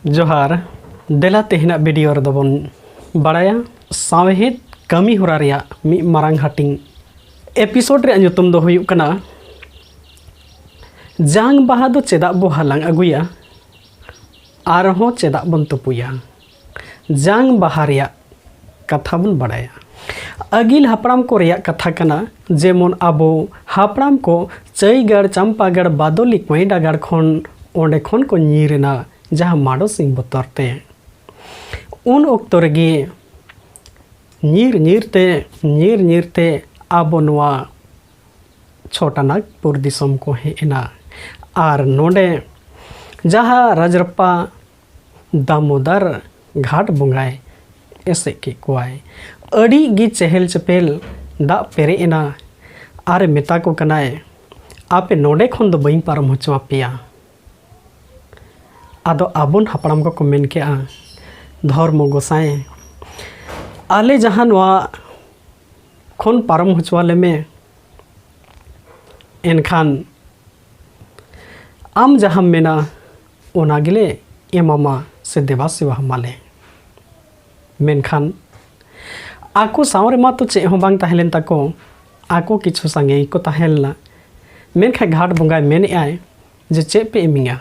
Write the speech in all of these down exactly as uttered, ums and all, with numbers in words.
ᱡᱚᱦᱟᱨ᱾ ᱫᱮᱞᱟ ᱛᱮᱦᱮᱧᱟᱜ ᱵᱷᱤᱰᱤᱭᱳ ᱨᱮᱫᱚ ᱵᱚᱱ ᱵᱟᱲᱟᱭᱟ ᱥᱟᱶᱦᱮᱫ ᱠᱟᱹᱢᱤ ᱦᱚᱨᱟ ᱨᱮᱭᱟᱜ ᱢᱤᱫ ᱢᱟᱨᱟᱝ ᱦᱟᱹᱴᱤᱧ᱾ ᱮᱯᱤᱥᱳᱰ ᱨᱮᱭᱟᱜ ᱧᱩᱛᱩᱢ ᱫᱚ ᱦᱩᱭᱩᱜ ᱠᱟᱱᱟ ᱡᱟᱝ ᱵᱟᱦᱟ ᱫᱚ ᱪᱮᱫᱟᱜ ᱵᱚ ᱦᱟᱞᱟᱝ ᱟᱹᱜᱩᱭᱟ, ᱟᱨᱦᱚᱸ ᱪᱮᱫᱟᱜ ᱵᱚᱱ ᱛᱩᱯᱩᱭᱟ? ᱡᱟᱝ ᱵᱟᱦᱟ ᱨᱮᱭᱟᱜ ᱠᱟᱛᱷᱟ ᱵᱚᱱ ᱵᱟᱲᱟᱭᱟ᱾ ᱟᱹᱜᱤᱞ ᱦᱟᱯᱲᱟᱢ ᱠᱚ ᱨᱮᱭᱟᱜ ᱠᱟᱛᱷᱟ ᱠᱟᱱᱟ, ᱡᱮᱢᱚᱱ ᱟᱵᱚ ᱦᱟᱯᱲᱟᱢ ᱠᱚ ᱪᱟᱹᱭᱜᱟᱲ, ᱪᱟᱢᱯᱟᱜᱟᱲ, ᱵᱟᱫᱚᱞᱤ, ᱠᱚᱭᱰᱟᱜᱟᱲ ᱠᱷᱚᱱ, ᱚᱸᱰᱮ ᱠᱷᱚᱱ ᱠᱚ ᱧᱤᱨ ᱮᱱᱟ ᱡᱟᱦᱟᱸ ᱢᱟᱰᱚ ᱥᱤᱝ ᱵᱚᱛᱚᱨ ᱛᱮ᱾ ᱩᱱ ᱚᱠᱛᱚ ᱨᱮᱜᱮ ᱧᱤᱨ ᱧᱤᱨ ᱛᱮ, ᱧᱤᱨ ᱧᱤᱨ ᱛᱮ ᱟᱵᱚ ᱱᱚᱣᱟ ᱪᱷᱚᱴᱟ ᱱᱟᱜᱽᱯᱩᱨ ᱫᱤᱥᱚᱢ ᱠᱚ ᱦᱮᱡ ᱮᱱᱟ᱾ ᱟᱨ ᱱᱚᱰᱮ ᱡᱟᱦᱟᱸ ᱨᱟᱡᱽᱨᱟᱯᱯᱟ ᱫᱟᱢᱳᱫᱚᱨ ᱜᱷᱟᱴ ᱵᱚᱸᱜᱟᱭ ᱮᱥᱮᱫ ᱠᱮᱫ ᱠᱚᱣᱟᱭ, ᱟᱹᱰᱤ ᱜᱮ ᱪᱮᱦᱮᱞ ᱪᱮᱯᱮᱞ ᱫᱟᱜ ᱯᱮᱨᱮᱡ ᱮᱱᱟ᱾ ᱟᱨ ᱢᱮᱛᱟ ᱠᱚ ᱠᱟᱱᱟᱭ, "ᱟᱯᱮ ᱱᱚᱰᱮ ᱠᱷᱚᱱ ᱫᱚ ᱵᱟᱹᱧ ᱯᱟᱨᱚᱢ ᱦᱚᱪᱚ ᱟᱯᱮᱭᱟ᱾" ᱟᱫᱚ ᱟᱵᱚᱱ ᱦᱟᱯᱲᱟᱢ ᱠᱚᱠᱚ ᱢᱮᱱ ᱠᱮᱜᱼᱟ, "ᱫᱷᱚᱨᱢᱚ ᱜᱚᱸᱥᱟᱭ, ᱟᱞᱮ ᱡᱟᱦᱟᱸ ᱱᱚᱣᱟ ᱠᱷᱚᱱ ᱯᱟᱨᱚᱢ ᱦᱚᱪᱚ ᱟᱞᱮ ᱢᱮ, ᱮᱱᱠᱷᱟᱱ ᱟᱢ ᱡᱟᱦᱟᱸᱢ ᱢᱮᱱᱟ ᱚᱱᱟ ᱜᱮᱞᱮ ᱮᱢᱟᱢᱟ ᱥᱮ ᱫᱮᱵᱟ ᱥᱮᱵᱟ ᱟᱢᱟᱞᱮ᱾" ᱢᱮᱱᱠᱷᱟᱱ ᱟᱠᱚ ᱥᱟᱶ ᱨᱮᱢᱟ ᱛᱚ ᱪᱮᱫ ᱦᱚᱸ ᱵᱟᱝ ᱛᱟᱦᱮᱸ ᱞᱮᱱ ᱛᱟᱠᱚ, ᱟᱠᱚ ᱠᱤᱪᱷᱩ ᱥᱟᱸᱜᱮ ᱜᱮᱠᱚ ᱛᱟᱦᱮᱸ ᱞᱮᱱᱟ᱾ ᱢᱮᱱᱠᱷᱟᱱ ᱜᱷᱟᱴ ᱵᱚᱸᱜᱟᱭ ᱢᱮᱱᱮᱫᱼᱟᱭ ᱡᱮ, "ᱪᱮᱫ ᱯᱮ ᱤᱢᱟᱹᱧᱟ?"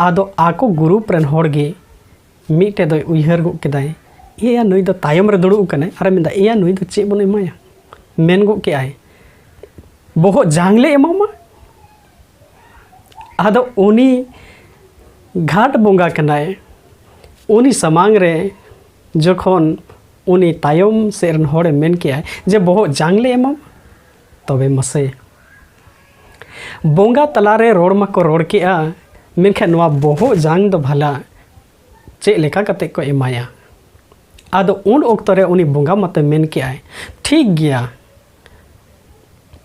ᱟᱫᱚ ᱟᱠᱚ ᱜᱨᱩᱯ ᱨᱮᱱ ᱦᱚᱲ ᱜᱮ ᱢᱤᱫᱴᱮᱡ ᱫᱚᱭ ᱩᱭᱦᱟᱹᱨ ᱜᱚᱫ ᱠᱮᱫᱟᱭ, "ᱮᱭᱟ, ᱱᱩᱭ ᱫᱚ ᱛᱟᱭᱚᱢ ᱨᱮ ᱫᱩᱲᱩᱵ ᱟᱠᱟᱱᱟᱭ", ᱟᱨᱮ ᱢᱮᱱᱫᱟ, "ᱮᱭᱟ, ᱱᱩᱭ ᱫᱚ ᱪᱮᱫ ᱵᱚᱱ ᱮᱢᱟᱭᱟ?" ᱢᱮᱱ ᱜᱚᱫ ᱠᱮᱜᱼᱟᱭ, "ᱵᱚᱦᱚᱜ ᱡᱟᱝ ᱞᱮ ᱮᱢᱟᱢᱟ?" ᱟᱫᱚ ᱩᱱᱤ ᱜᱷᱟᱴ ᱵᱚᱸᱜᱟ ᱠᱟᱱᱟᱭ, ᱩᱱᱤ ᱥᱟᱢᱟᱝ ᱨᱮ ᱡᱚᱠᱷᱚᱱ ᱩᱱᱤ ᱛᱟᱭᱚᱢ ᱥᱮᱫ ᱨᱮᱱ ᱦᱚᱲᱮ ᱢᱮᱱ ᱠᱮᱜᱼᱟ ᱡᱮ, "ᱵᱚᱦᱚᱜ ᱡᱟᱝ ᱞᱮ ᱮᱢᱟᱢᱟ?" ᱛᱚᱵᱮ ᱢᱟᱥᱮ, ᱵᱚᱸᱜᱟ ᱛᱟᱞᱟᱨᱮ ᱨᱚᱲ ᱢᱟᱠᱚ ᱨᱚᱲ ᱠᱮᱜᱼᱟ, ᱢᱮᱱᱠᱷᱟᱱ ᱱᱚᱣᱟ ᱵᱚᱦᱚᱜ ᱡᱟᱝ ᱫᱚ ᱵᱷᱟᱞᱟ ᱪᱮᱫ ᱞᱮᱠᱟ ᱠᱟᱛᱮ ᱠᱚ ᱮᱢᱟᱭᱟ? ᱟᱫᱚ ᱩᱱ ᱚᱠᱛᱚ ᱨᱮ ᱩᱱᱤ ᱵᱚᱸᱜᱟ ᱢᱟᱛᱚ ᱢᱮᱱ ᱠᱮᱜᱼᱟᱭ, "ᱴᱷᱤᱠ ᱜᱮᱭᱟ,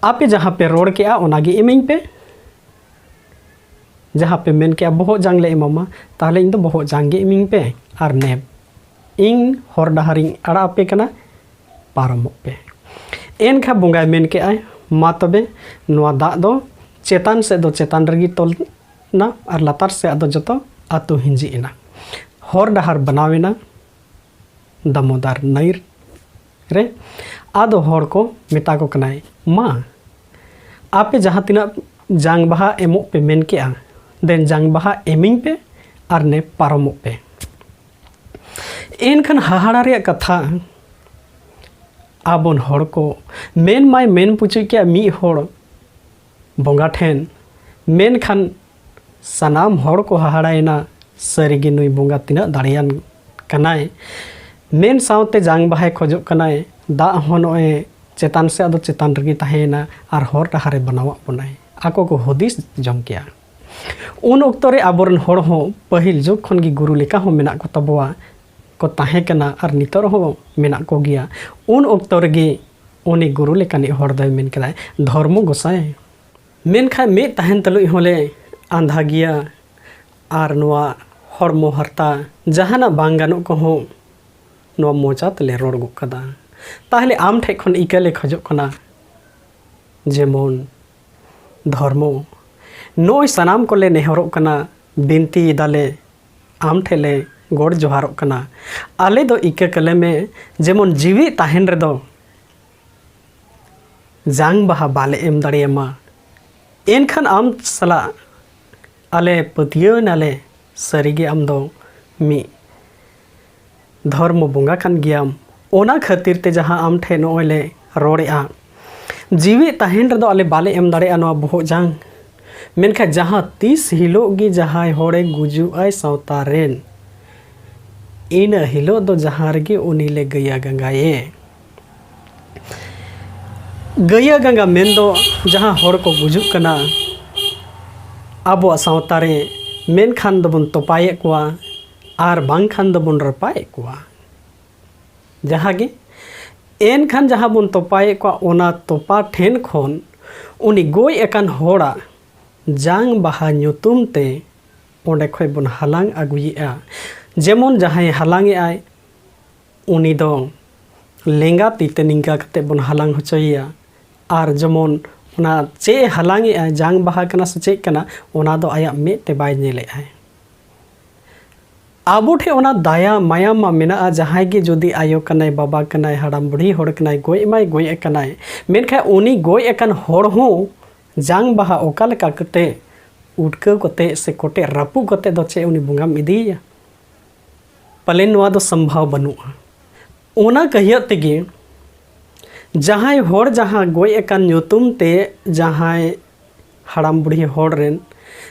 ᱟᱯᱮ ᱡᱟᱦᱟᱸ ᱯᱮ ᱨᱚᱲ ᱠᱮᱜᱼᱟ, ᱚᱱᱟᱜᱮ ᱤᱢᱟᱹᱧ ᱯᱮ᱾ ᱡᱟᱦᱟᱸ ᱯᱮ ᱢᱮᱱ ᱠᱮᱜᱼᱟ ᱵᱚᱦᱚᱜ ᱡᱟᱝ ᱞᱮ ᱮᱢᱟᱢᱟ, ᱛᱟᱦᱚᱞᱮ ᱤᱧ ᱫᱚ ᱵᱚᱦᱚᱜ ᱡᱟᱝ ᱜᱮ ᱤᱢᱟᱹᱧ ᱯᱮ᱾ ᱟᱨ ᱱᱮ, ᱤᱧ ᱦᱚᱨ ᱰᱟᱦᱟᱨᱤᱧ ᱟᱲᱟᱜ ᱟᱯᱮ ᱠᱟᱱᱟ, ᱯᱟᱨᱚᱢᱚᱜ ᱯᱮ᱾" ᱮᱱᱠᱷᱟᱱ ᱵᱚᱸᱜᱟᱭ ᱢᱮᱱ ᱠᱮᱜᱼᱟᱭ, "ᱢᱟ ᱛᱚᱵᱮ, ᱱᱚᱣᱟ ᱫᱟᱜ ᱫᱚ ᱪᱮᱛᱟᱱ ᱥᱮᱫ ᱫᱚ ᱪᱮᱛᱟᱱ ᱨᱮᱜᱮ ᱛᱚᱞ ᱱᱟ, ᱟᱨ ᱞᱟᱛᱟᱨ ᱥᱮᱫ ᱫᱚ ᱡᱚᱛᱚ ᱟᱹᱛᱩ ᱦᱤᱸᱡᱤᱫ ᱮᱱᱟ, ᱦᱚᱨ ᱰᱟᱦᱟᱨ ᱵᱮᱱᱟᱣ ᱮᱱᱟ ᱫᱟᱢᱳᱫᱚᱨ ᱱᱟᱹᱭ ᱨᱮ᱾ ᱟᱫᱚ ᱦᱚᱲ ᱠᱚ ᱢᱮᱛᱟ ᱠᱚ ᱠᱟᱱᱟᱭ, ᱢᱟ ᱟᱯᱮ ᱡᱟᱦᱟᱸ ᱛᱤᱱᱟᱹᱜ ᱡᱟᱝ ᱵᱟᱦᱟ ᱮᱢᱚᱜ ᱯᱮ ᱢᱮᱱ ᱠᱮᱜᱼᱟ, ᱫᱮᱱ ᱡᱟᱝ ᱵᱟᱦᱟ ᱮᱢᱤᱧ ᱯᱮ ᱟᱨ ᱱᱮ ᱯᱟᱨᱚᱢᱚᱜ ᱯᱮ᱾ ᱮᱱᱠᱷᱟᱱ ᱦᱟᱦᱟᱲᱟ ᱨᱮᱭᱟᱜ ᱠᱟᱛᱷᱟ, ᱟᱵᱚᱱ ᱦᱚᱲ ᱠᱚ ᱢᱮᱱ ᱢᱟᱭ ᱢᱮᱱ ᱯᱩᱪᱩᱡ ᱠᱮᱜᱼᱟ ᱢᱤᱫ ᱦᱚᱲ ᱵᱚᱸᱜᱟ ᱴᱷᱮᱱ, ᱢᱮᱱᱠᱷᱟᱱ ᱥᱟᱱᱟᱢ ᱦᱚᱲ ᱠᱚ ᱦᱟᱦᱟᱲᱟᱭᱮᱱᱟ, ᱥᱟᱹᱨᱤᱜᱮ ᱱᱩᱭ ᱵᱚᱸᱜᱟ ᱛᱤᱱᱟᱹᱜ ᱫᱟᱲᱮᱭᱟᱱ ᱠᱟᱱᱟᱭ᱾ ᱢᱮᱱ ᱥᱟᱶᱛᱮ ᱡᱟᱝ ᱵᱟᱦᱟᱭ ᱠᱷᱚᱡᱚᱜ ᱠᱟᱱᱟᱭ, ᱫᱟᱜ ᱦᱚᱸ ᱱᱚᱜᱼᱚᱭ ᱪᱮᱛᱟᱱ ᱥᱮᱫ ᱟᱫᱚ ᱪᱮᱛᱟᱱ ᱨᱮᱜᱮ ᱛᱟᱦᱮᱸᱭᱮᱱᱟ ᱟᱨ ᱦᱚᱨ ᱰᱟᱦᱟᱨᱮ ᱵᱮᱱᱟᱣᱟᱜ ᱵᱚᱱᱟᱭ, ᱟᱠᱚ ᱠᱚ ᱦᱩᱫᱤᱥ ᱡᱚᱝ ᱠᱮᱜᱼᱟ᱾ ᱩᱱ ᱚᱠᱛᱚ ᱨᱮ ᱟᱵᱚᱨᱮᱱ ᱦᱚᱲ ᱦᱚᱸ ᱯᱟᱹᱦᱤᱞ ᱡᱩᱜᱽ ᱠᱷᱚᱱ ᱜᱮ ᱜᱩᱨᱩ ᱞᱮᱠᱟ ᱦᱚᱸ ᱢᱮᱱᱟᱜ ᱠᱚ ᱛᱟᱵᱚᱣᱟ, ᱠᱚ ᱛᱟᱦᱮᱸ ᱠᱟᱱᱟ ᱟᱨ ᱱᱤᱛᱚᱜ ᱨᱮᱦᱚᱸ ᱢᱮᱱᱟᱜ ᱠᱚᱜᱮᱭᱟ᱾ ᱩᱱ ᱚᱠᱛᱚ ᱨᱮᱜᱮ ᱩᱱᱤ ᱜᱩᱨᱩ ᱞᱮᱠᱟᱱᱤᱡ ᱦᱚᱲ ᱫᱚᱭ ᱢᱮᱱ ᱠᱮᱫᱟᱭ, ᱫᱷᱚᱨᱢᱚ ᱜᱚᱸᱥᱟᱭ, ᱢᱮᱱᱠᱷᱟᱱ ᱢᱮᱫ ᱛᱟᱦᱮᱱ ᱛᱩᱞᱩᱡ ᱦᱚᱸᱞᱮ ᱟᱸᱫᱷᱟ ᱜᱮᱭᱟ ᱟᱨ ᱱᱚᱣᱟ ᱦᱚᱲᱢᱚ ᱦᱟᱨᱛᱟ ᱡᱟᱦᱟᱱᱟᱜ ᱵᱟᱝ ᱜᱟᱱᱚᱜ ᱠᱚᱦᱚᱸ ᱱᱚᱣᱟ ᱢᱚᱪᱟ ᱛᱮᱞᱮ ᱨᱚᱲ ᱜᱚᱫ ᱠᱟᱫᱟ᱾ ᱛᱟᱦᱞᱮ ᱟᱢ ᱴᱷᱮᱡ ᱠᱷᱚᱱ ᱤᱠᱟᱹ ᱞᱮ ᱠᱷᱚᱡᱚᱜ ᱠᱟᱱᱟ, ᱡᱮᱢᱚᱱ ᱫᱷᱚᱨᱢᱚ, ᱱᱚᱜᱼᱚᱭ ᱥᱟᱱᱟᱢ ᱠᱚᱞᱮ ᱱᱮᱦᱚᱨᱚᱜ ᱠᱟᱱᱟ, ᱵᱤᱱᱛᱤᱭᱮᱫᱟᱞᱮ, ᱟᱢ ᱴᱷᱮᱡ ᱞᱮ ᱜᱚᱰ ᱡᱚᱦᱟᱨᱚᱜ ᱠᱟᱱᱟ, ᱟᱞᱮ ᱫᱚ ᱤᱠᱟᱹ ᱠᱟᱞᱮ ᱢᱮ, ᱡᱮᱢᱚᱱ ᱡᱤᱣᱤ ᱛᱟᱦᱮᱱ ᱨᱮᱫᱚ ᱡᱟᱝ ᱵᱟᱦᱟ ᱵᱟᱞᱮ ᱮᱢ ᱫᱟᱲᱮᱭᱟᱢᱟ᱾ ᱮᱱᱠᱷᱟᱱ ᱟᱢ ᱥᱟᱞᱟᱜ ᱟᱞᱮ ᱯᱟᱹᱛᱭᱟᱹᱣ ᱮᱱᱟᱞᱮ, ᱥᱟᱹᱨᱤᱜᱮ ᱟᱢ ᱫᱚ ᱢᱤᱫ ᱫᱷᱚᱨᱢᱚ ᱵᱚᱸᱜᱟ ᱠᱟᱱ ᱜᱮᱭᱟᱢ᱾ ᱚᱱᱟ ᱠᱷᱟᱹᱛᱤᱨ ᱛᱮ ᱡᱟᱦᱟᱸ ᱟᱢ ᱴᱷᱮᱱ ᱱᱚᱜᱼᱚᱭ ᱞᱮ ᱨᱚᱲᱮᱜᱼᱟ, ᱡᱤᱣᱮᱫ ᱛᱟᱦᱮᱱ ᱨᱮᱫᱚ ᱟᱞᱮ ᱵᱟᱞᱮ ᱮᱢ ᱫᱟᱲᱮᱭᱟᱜᱼᱟ ᱱᱚᱣᱟ ᱵᱚᱦᱚᱜ ᱡᱟᱝ, ᱢᱮᱱᱠᱷᱟᱱ ᱡᱟᱦᱟᱸ ᱛᱤᱥ ᱦᱤᱞᱳᱜ ᱜᱮ ᱡᱟᱦᱟᱸᱭ ᱦᱚᱲᱮ ᱜᱩᱡᱩᱜ ᱟᱭ ᱥᱟᱶᱛᱟ ᱨᱮᱱ, ᱤᱱᱟᱹ ᱦᱤᱞᱳᱜ ᱫᱚ ᱡᱟᱦᱟᱸ ᱨᱮᱜᱮ ᱩᱱᱤ ᱞᱮ ᱜᱟᱹᱭᱟ ᱜᱟᱸᱜᱟᱭᱮ᱾ ᱜᱟᱹᱭᱟ ᱜᱟᱸᱜᱟ ᱢᱮᱱᱫᱚ ᱡᱟᱦᱟᱸ ᱦᱚᱲ ᱠᱚ ᱜᱩᱡᱩᱜ ᱠᱟᱱᱟ ᱟᱵᱚᱣᱟᱜ ᱥᱟᱶᱛᱟ ᱨᱮ, ᱢᱮᱱᱠᱷᱟᱱ ᱫᱚᱵᱚᱱ ᱛᱚᱯᱟᱭᱮᱫ ᱠᱚᱣᱟ ᱟᱨ ᱵᱟᱝᱠᱷᱟᱱ ᱫᱚᱵᱚᱱ ᱨᱟᱯᱟᱭᱮᱫ ᱠᱚᱣᱟ᱾ ᱡᱟᱦᱟᱸ ᱜᱮ, ᱮᱱᱠᱷᱟᱱ ᱡᱟᱦᱟᱸ ᱵᱚᱱ ᱛᱚᱯᱟᱭᱮᱫ ᱠᱚᱣᱟ, ᱚᱱᱟ ᱛᱚᱯᱟ ᱴᱷᱮᱱ ᱠᱷᱚᱱ ᱩᱱᱤ ᱜᱚᱡ ᱟᱠᱟᱱ ᱦᱚᱲᱟᱜ ᱡᱟᱝ ᱵᱟᱦᱟ ᱧᱩᱛᱩᱢ ᱛᱮ ᱚᱸᱰᱮ ᱠᱷᱚᱡ ᱵᱚᱱ ᱦᱟᱞᱟᱝ ᱟᱹᱜᱩᱭᱮᱫᱼᱟ᱾ ᱡᱮᱢᱚᱱ ᱡᱟᱦᱟᱸᱭ ᱦᱟᱞᱟᱝ ᱮᱫ ᱟᱭ, ᱩᱱᱤ ᱫᱚ ᱞᱮᱸᱜᱟ ᱛᱤ ᱛᱮ ᱱᱤᱝᱠᱟ ᱠᱟᱛᱮ ᱵᱚᱱ ᱦᱟᱞᱟᱝ ᱦᱚᱪᱚᱭᱮᱭᱟ᱾ ᱟᱨ ᱡᱮᱢᱚᱱ ᱚᱱᱟ ᱪᱮᱫ ᱮ ᱦᱟᱞᱟᱝ ᱮᱫᱼᱟ, ᱡᱟᱝ ᱵᱟᱦᱟ ᱠᱟᱱᱟ ᱥᱮ ᱪᱮᱫ ᱠᱟᱱᱟ, ᱚᱱᱟ ᱫᱚ ᱟᱭᱟᱜ ᱢᱮᱫ ᱛᱮ ᱵᱟᱭ ᱧᱮᱞᱮᱫᱼᱟᱭ᱾ ᱟᱵᱚ ᱴᱷᱮᱱ ᱚᱱᱟ ᱫᱟᱭᱟ ᱢᱟᱭᱟ ᱢᱟ ᱢᱮᱱᱟᱜᱼᱟ, ᱡᱟᱦᱟᱸᱭ ᱜᱮ ᱡᱩᱫᱤ ᱟᱭᱳ ᱠᱟᱱᱟᱭ, ᱵᱟᱵᱟ ᱠᱟᱱᱟᱭ, ᱦᱟᱲᱟᱢ ᱵᱩᱲᱦᱤ ᱦᱚᱲ ᱠᱟᱱᱟᱭ, ᱜᱚᱡ ᱢᱟᱭ ᱜᱚᱡ ᱟᱠᱟᱱᱟᱭ, ᱢᱮᱱᱠᱷᱟᱱ ᱩᱱᱤ ᱜᱚᱡ ᱟᱠᱟᱱ ᱦᱚᱲ ᱦᱚᱸ ᱡᱟᱝ ᱵᱟᱦᱟ ᱚᱠᱟ ᱞᱮᱠᱟ ᱠᱟᱛᱮ ᱩᱴᱠᱟᱹᱣ ᱠᱟᱛᱮ ᱥᱮ ᱠᱚᱴᱮᱡ ᱨᱟᱹᱯᱩᱫ ᱠᱟᱛᱮ ᱫᱚ ᱪᱮᱫ ᱩᱱᱤ ᱵᱚᱸᱜᱟᱢ ᱤᱫᱤᱭᱮᱭᱟ? ᱯᱟᱞᱮᱱ ᱱᱚᱣᱟ ᱫᱚ ᱥᱚᱢᱵᱷᱟᱣ ᱵᱟᱹᱱᱩᱜᱼᱟ᱾ ᱚᱱᱟ ᱠᱟᱹᱦᱭᱟᱹᱜ ᱛᱮᱜᱮ ᱡᱟᱦᱟᱸᱭ ᱦᱚᱲ ᱡᱟᱦᱟᱸ ᱜᱚᱡ ᱟᱠᱟᱱ ᱧᱩᱛᱩᱢ ᱛᱮ ᱡᱟᱦᱟᱸᱭ ᱦᱟᱲᱟᱢ ᱵᱩᱲᱦᱤ ᱦᱚᱲ ᱨᱮᱱ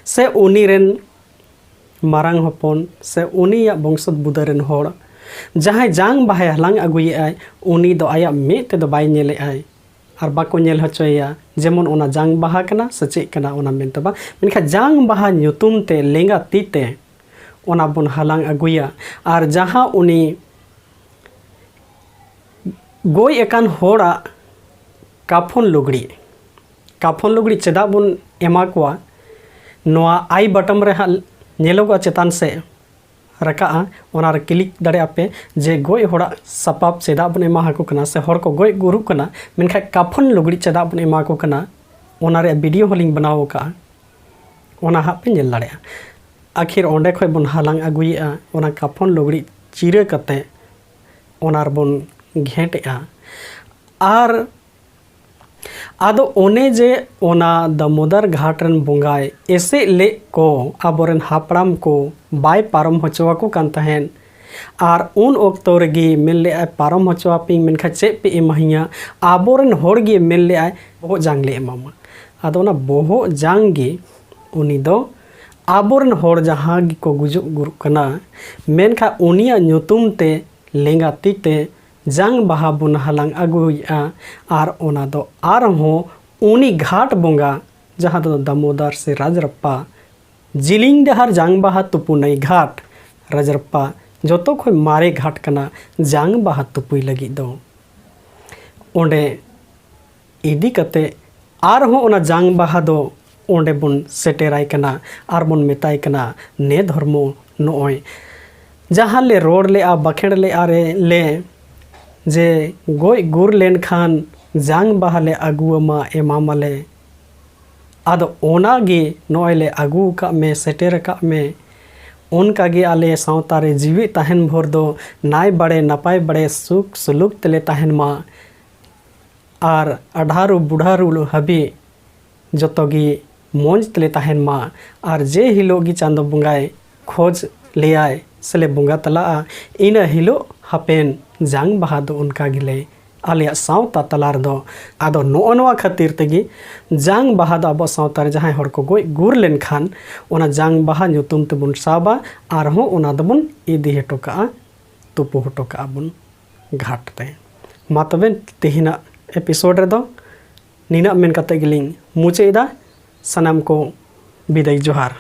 ᱥᱮ ᱩᱱᱤ ᱨᱮᱱ ᱢᱟᱨᱟᱝ ᱦᱚᱯᱚᱱ ᱥᱮ ᱩᱱᱤᱭᱟᱜ ᱵᱚᱝᱥᱚ ᱵᱩᱫᱟᱹ ᱨᱮᱱ ᱦᱚᱲ ᱡᱟᱦᱟᱸᱭ ᱡᱟᱝ ᱵᱟᱦᱟᱭ ᱦᱟᱞᱟᱝ ᱟᱹᱜᱩᱭᱮᱫᱼᱟᱭ, ᱩᱱᱤ ᱫᱚ ᱟᱭᱟᱜ ᱢᱮᱫ ᱛᱮᱫᱚ ᱵᱟᱭ ᱧᱮᱞᱮᱫᱼᱟᱭ ᱟᱨ ᱵᱟᱠᱚ ᱧᱮᱞ ᱦᱚᱪᱚᱭᱮᱭᱟ, ᱡᱮᱢᱚᱱ ᱚᱱᱟ ᱡᱟᱝ ᱵᱟᱦᱟ ᱠᱟᱱᱟ ᱥᱮ ᱪᱮᱫ ᱠᱟᱱᱟ ᱚᱱᱟ ᱢᱮᱱᱛᱮ ᱵᱟᱝ, ᱢᱮᱱᱠᱷᱟᱱ ᱡᱟᱝ ᱵᱟᱦᱟ ᱧᱩᱛᱩᱢ ᱛᱮ ᱞᱮᱸᱜᱟ ᱛᱤ ᱛᱮ ᱚᱱᱟ ᱵᱚᱱ ᱦᱟᱞᱟᱝ ᱟᱹᱜᱩᱭᱟ᱾ ᱟᱨ ᱡᱟᱦᱟᱸ ᱩᱱᱤ ᱜᱚᱡ ᱟᱠᱟᱱ ᱦᱚᱲᱟᱜ ᱠᱟᱯᱷᱚᱱ ᱞᱩᱜᱽᱲᱤ, ᱠᱟᱯᱷᱚᱱ ᱞᱩᱜᱽᱲᱤ ᱪᱮᱫᱟᱜ ᱵᱚᱱ ᱮᱢᱟ ᱠᱚᱣᱟ? ᱱᱚᱣᱟ ᱟᱭ ᱵᱟᱴᱚᱢ ᱨᱮ ᱦᱟᱸᱜ ᱧᱮᱞᱚᱜᱚᱜᱼᱟ ᱪᱮᱛᱟᱱ ᱥᱮᱫ ᱨᱟᱠᱟᱵᱼᱟ, ᱚᱱᱟ ᱨᱮ ᱠᱞᱤᱠ ᱫᱟᱲᱮᱭᱟᱜᱼᱟ ᱯᱮ ᱡᱮ ᱜᱚᱡ ᱦᱚᱲᱟᱜ ᱥᱟᱯᱟᱵ ᱪᱮᱫᱟᱜ ᱵᱚᱱ ᱮᱢᱟ ᱟᱠᱚ ᱠᱟᱱᱟ ᱥᱮ ᱦᱚᱲ ᱠᱚ ᱜᱚᱡ ᱜᱩᱨᱩᱜ ᱠᱟᱱᱟ, ᱢᱮᱱᱠᱷᱟᱱ ᱠᱟᱯᱷᱚᱱ ᱞᱩᱜᱽᱲᱤ ᱪᱮᱫᱟᱜ ᱵᱚᱱ ᱮᱢᱟ ᱠᱚ ᱠᱟᱱᱟ, ᱚᱱᱟ ᱨᱮᱭᱟᱜ ᱵᱷᱤᱰᱤᱭᱳ ᱦᱚᱸᱞᱤᱧ ᱵᱮᱱᱟᱣ ᱟᱠᱟᱫᱼᱟ, ᱚᱱᱟ ᱦᱟᱸᱜ ᱯᱮ ᱧᱮᱞ ᱫᱟᱲᱮᱭᱟᱜᱼᱟ᱾ ᱟᱹᱠᱷᱤᱨ ᱚᱸᱰᱮ ᱠᱷᱚᱡ ᱵᱚᱱ ᱦᱟᱞᱟᱝ ᱟᱹᱜᱩᱭᱮᱫᱼᱟ ᱚᱱᱟ ᱠᱟᱯᱷᱚᱱ ᱞᱩᱜᱽᱲᱤ ᱪᱤᱨᱟᱹ ᱠᱟᱛᱮ ᱚᱱᱟ ᱨᱮᱵᱚᱱ ᱜᱷᱮᱸᱴᱮᱜᱼᱟ᱾ ᱟᱨ ᱟᱫᱚ ᱚᱱᱮ ᱡᱮ ᱚᱱᱟ ᱫᱟᱢᱳᱫᱚᱨ ᱜᱷᱟᱴ ᱨᱮᱱ ᱵᱚᱸᱜᱟᱭ ᱮᱥᱮᱫ ᱞᱮᱫ ᱠᱚ, ᱟᱵᱚᱨᱮᱱ ᱦᱟᱯᱲᱟᱢ ᱠᱚ ᱵᱟᱭ ᱯᱟᱨᱚᱢ ᱦᱚᱪᱚ ᱟᱠᱚ ᱠᱟᱱ ᱛᱟᱦᱮᱸᱫ, ᱟᱨ ᱩᱱ ᱚᱠᱛᱚ ᱨᱮᱜᱮ ᱢᱮᱱ ᱞᱮᱫᱼᱟᱭ, "ᱯᱟᱨᱚᱢ ᱦᱚᱪᱚ ᱟᱯᱮᱭᱟᱹᱧ, ᱢᱮᱱᱠᱷᱟᱱ ᱪᱮᱫ ᱯᱮ ᱮᱢᱟᱦᱤᱧᱟ?" ᱟᱵᱚᱨᱮᱱ ᱦᱚᱲ ᱜᱮ ᱢᱮᱱ ᱞᱮᱫᱼᱟᱭ, "ᱵᱚᱦᱚᱜ ᱡᱟᱝ ᱞᱮ ᱮᱢᱟᱢᱟ᱾" ᱟᱫᱚ ᱚᱱᱟ ᱵᱚᱦᱚᱜ ᱡᱟᱝ ᱜᱮ ᱩᱱᱤ ᱫᱚ ᱟᱵᱚᱨᱮᱱ ᱦᱚᱲ ᱡᱟᱦᱟᱸ ᱜᱮᱠᱚ ᱜᱩᱡᱩᱜ ᱜᱩᱨᱩᱜ ᱠᱟᱱᱟ, ᱢᱮᱱᱠᱷᱟᱱ ᱩᱱᱤᱭᱟᱜ ᱧᱩᱛᱩᱢ ᱛᱮ ᱞᱮᱸᱜᱟ ᱛᱤ ᱛᱮ ᱡᱟᱝ ᱵᱟᱦᱟ ᱵᱚᱱ ᱦᱟᱞᱟᱝ ᱟᱹᱜᱩᱭᱮᱫᱼᱟ᱾ ᱟᱨ ᱚᱱᱟ ᱫᱚ ᱟᱨᱦᱚᱸ ᱩᱱᱤ ᱜᱷᱟᱴ ᱵᱚᱸᱜᱟ, ᱡᱟᱦᱟᱸ ᱫᱚ ᱫᱟᱢᱳᱫᱚᱨ ᱥᱮ ᱨᱟᱡᱽᱨᱟᱯᱯᱟ, ᱡᱤᱞᱤᱧ ᱰᱟᱦᱟᱨ ᱡᱟᱝ ᱵᱟᱦᱟ ᱛᱩᱯᱩ ᱱᱟᱹᱭ ᱜᱷᱟᱴ, ᱨᱟᱡᱽᱨᱟᱯᱯᱟ ᱡᱚᱛᱚ ᱠᱷᱚᱱ ᱢᱟᱨᱮ ᱜᱷᱟᱴ ᱠᱟᱱᱟ ᱡᱟᱝ ᱵᱟᱦᱟ ᱛᱩᱯᱩᱭ ᱞᱟᱹᱜᱤᱫ ᱫᱚ᱾ ᱚᱸᱰᱮ ᱤᱫᱤ ᱠᱟᱛᱮ ᱟᱨᱦᱚᱸ ᱚᱱᱟ ᱡᱟᱝ ᱵᱟᱦᱟ ᱫᱚ ᱚᱸᱰᱮ ᱵᱚᱱ ᱥᱮᱴᱮᱨᱟᱭ ᱠᱟᱱᱟ ᱟᱨ ᱵᱚᱱ ᱢᱮᱛᱟᱭ ᱠᱟᱱᱟ, "ᱱᱮ ᱫᱷᱚᱨᱢᱚ, ᱱᱚᱜᱼᱚᱭ ᱡᱟᱦᱟᱸ ᱞᱮ ᱨᱚᱲ ᱞᱮᱜᱼᱟ, ᱵᱟᱠᱷᱮᱲ ᱞᱮᱜᱼᱟ ᱨᱮ ᱞᱮ, ᱡᱮ ᱜᱚᱡ ᱜᱩᱨ ᱞᱮᱱᱠᱷᱟᱱ ᱡᱟᱝ ᱵᱟᱦᱟ ᱞᱮ ᱟᱹᱜᱩᱣᱟᱢᱟ, ᱮᱢᱟᱢᱟᱞᱮ, ᱟᱫᱚ ᱚᱱᱟ ᱜᱮ ᱱᱚᱜᱼᱚᱭ ᱞᱮ ᱟᱹᱜᱩ ᱟᱠᱟᱫ ᱢᱮ, ᱥᱮᱴᱮᱨ ᱟᱠᱟᱫ ᱢᱮ, ᱚᱱᱠᱟᱜᱮ ᱟᱞᱮ ᱥᱟᱶᱛᱟ ᱨᱮ ᱡᱤᱣᱤᱫ ᱛᱟᱦᱮᱱ ᱵᱷᱳᱨ ᱫᱚ ᱱᱟᱭ ᱵᱟᱲᱮ ᱱᱟᱯᱟᱭ ᱵᱟᱲᱮ ᱥᱩᱠ ᱥᱩᱞᱩᱠ ᱛᱮᱞᱮ ᱛᱟᱦᱮᱱ ᱢᱟ᱾ ᱟᱨ ᱟᱰᱷᱟᱨᱩ ᱵᱩᱰᱷᱟᱨᱩ ᱦᱟᱹᱵᱤᱡ ᱡᱚᱛᱚ ᱜᱮ ᱢᱚᱡᱽ ᱛᱮᱞᱮ ᱛᱟᱦᱮᱱ ᱢᱟ᱾ ᱟᱨ ᱡᱮ ᱦᱤᱞᱳᱜ ᱜᱮ ᱪᱟᱸᱫᱚ ᱵᱚᱸᱜᱟᱭ ᱠᱷᱚᱡᱽ ᱞᱮᱭᱟᱭ ᱥᱮᱞᱮ ᱵᱚᱸᱜᱟ ᱛᱟᱞᱟᱜᱼᱟ, ᱤᱱᱟᱹ ᱦᱤᱞᱳᱜ ᱦᱟᱯᱮᱱ ᱡᱟᱝ ᱵᱟᱦᱟ ᱫᱚ ᱚᱱᱠᱟ ᱜᱮᱞᱮ ᱟᱞᱮᱭᱟᱜ ᱥᱟᱶᱛᱟ ᱛᱟᱞᱟ ᱨᱮᱫᱚ᱾ ᱟᱫᱚ ᱱᱚᱜᱼᱚ ᱱᱚᱣᱟ ᱠᱷᱟᱹᱛᱤᱨ ᱛᱮᱜᱮ ᱡᱟᱝ ᱵᱟᱦᱟ ᱫᱚ ᱟᱵᱚ ᱥᱟᱶᱛᱟ ᱨᱮ ᱡᱟᱦᱟᱸᱭ ᱦᱚᱲ ᱠᱚ ᱜᱚᱡ ᱜᱩᱨ ᱞᱮᱱᱠᱷᱟᱱ ᱚᱱᱟ ᱡᱟᱝ ᱵᱟᱦᱟ ᱧᱩᱛᱩᱢ ᱛᱮᱵᱚᱱ ᱥᱟᱵᱟ, ᱟᱨᱦᱚᱸ ᱚᱱᱟ ᱫᱚᱵᱚᱱ ᱤᱫᱤ ᱦᱚᱴᱚ ᱠᱟᱜᱼᱟ, ᱛᱩᱯᱩ ᱦᱚᱴᱚ ᱠᱟᱜᱼᱟ ᱵᱚᱱ ᱜᱷᱟᱴ ᱛᱮ᱾ ᱢᱟ ᱛᱚᱵᱮ ᱛᱮᱦᱮᱧᱟᱜ ᱮᱯᱤᱥᱳᱰ ᱨᱮᱫᱚ ᱱᱤᱱᱟᱹᱜ ᱢᱮᱱ ᱠᱟᱛᱮ ᱜᱮᱞᱤᱧ ᱢᱩᱪᱟᱹᱫ ᱮᱫᱟ᱾ ᱥᱟᱱᱟᱢ ᱠᱚ ᱵᱤᱫᱟᱹᱭ ᱡᱚᱦᱟᱨ᱾